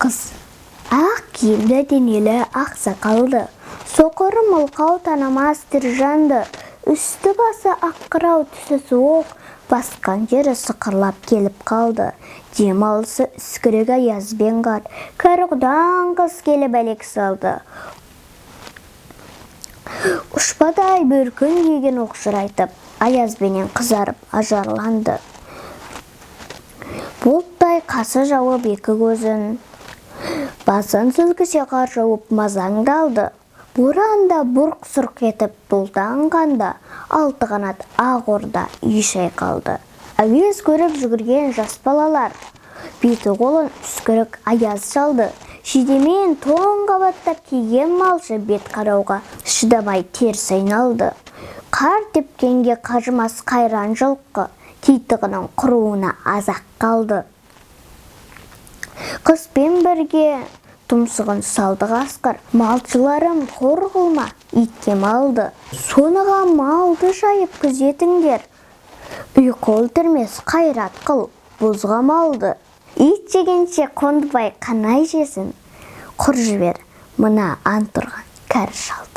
Қыс. Ақ киімді денелі ақ сақалды, соқыр, мылқау танымас тірі жанды. Үсті-басы ақ қырау, түсі суық, басқан жері сықырлап келіп қалды. Дем алысы үскірік аяз бен қар. Кәрі құдаң қыс келіп әлек салды. Ұшпадай бөркін киген оқшырайтып, аязбенен қызарып ажарланды. Бұлттай қасы жауып екі көзін, басын сілкісе қар жауып мазаңды алды. Боран да бұрқ-сұрқ етіп бұлтанғанда, алты қанат ақ орда үй шайқалды. Әуес көріп жүгірген жас балалар, беті қолын үскірік аяз шалды. Жидемен тоң қабаттап киген малшы бет қарауға шыдамай теріс айналды. Қар тепкенге қажымас қайран жылқы титығының құруына аз-ақ қалды. Қыспен бірге тұмсығын салды қасқыр. Малшыларым, қор қылма итке малды. Соныға малды жайып күзетіңдер. Ұйқы өлтірмес, қайрат қыл, бұзға малды. Ит жегенше Қондыбай қанай жесін. Құр жібер мына ант ұрған кәрі шалды.